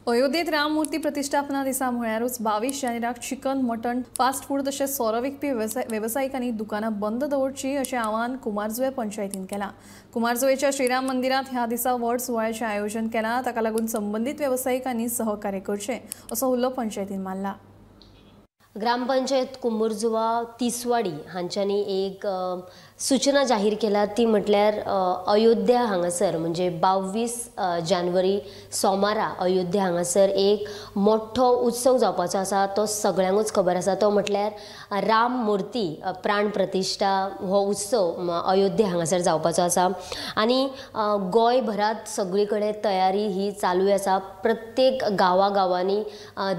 अयोध्येत राममूर्ती प्रतिष्ठापना दिसा म्हळ्यारूच 22 जानेराक चिकन, मटण, फास्ट फूड तशेंच सोरो विकपी वेवसायिकांनी दुकानां बंद दवरची अशें आवाहन कुमारजुंवें पंचायतीन केलां। कुमारजुंवेच्या श्रीराम मंदिरांत ह्या दिसा व्हड सुवाळ्याचें आयोजन केलां। ताका लागून संबंदीत वेवसायिकांनी सहकार्य करचें असो उलो पंचायतीन मारला। ग्रामपंचायत कुंभरजुवा तिसवाडी हांच्यांनी एक सूचना जाहीर केला ती म्हटल्यार अयोध्या हांगासर म्हणजे 22 जानेवारी सोमारा अयोध्या हांगासर एक मोठो उत्सव जावपाचो आसा, तो सगळ्यांकूच खबर आसा। तो म्हटल्यार राम मूर्ती प्राण प्रतिष्ठा हो उत्सव अयोध्या हांगासर जावपाचो आसा आनी गोंयभरांत सगळी कडेन तयारी ही चालू आसा। प्रत्येक गांवागांवांनी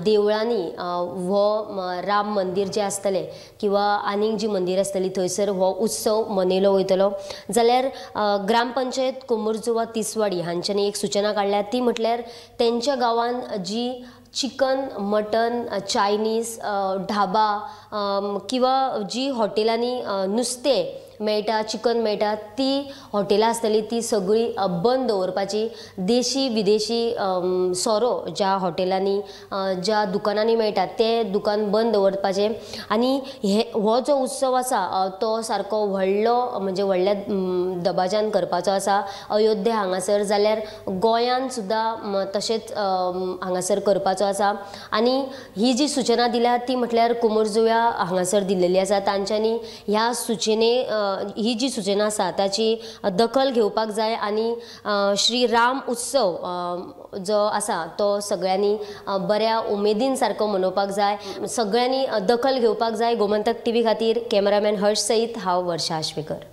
देवळांनी हो राम मंदिर जे आसतले किंवा आनीक जी मंदिर आसतली थंयसर हो उत्सव मनयलो वयतलो। जाल्यार ग्रामपंचायत कुंभरजुवा तिसवाडी हांच्यांनी एक सूचना काडल्या ती म्हटल्यार तेंच्या गांवांत जी चिकन, मटन, चायनीज ढाबा किंवा जी हॉटेलांनी नुस्तें मेळटा, चिकन मेळटा ती हॉटेलां आसतली ती सगळी बंद दवरपाची। देशी विदेशी सोरो ज्या हॉटेलांनी ज्या दुकानांनी मेळटा ते दुकान बंद दवरपाचें आनी हे हो जो उत्सव आसा तो सारको व्हडलो म्हणजे व्हडल्या दबाज्यान करपाचो आसा अयोध्या हांगासर। जाल्यार गोंयान सुद्दां तशेंच हांगासर करपाचो आसा आनी ही जी सूचना दिल्या ती म्हटल्यार कुंभरजुव्या हांगासर दिल्लेली आसा। तांच्यांनी ह्या सूचने ही जी सूचना आसा ताची दखल घेवपाक जाय आनी श्री राम उत्सव जो आसा तो सगळ्यांनी बऱ्या उमेदीन सारको मनोवपाक जाय, सगळ्यांनी दखल घेवपाक जाय। गोमंतक टीव्ही खातीर कॅमेरामॅन हर्ष सहित हांव वर्षा आश्वेकर।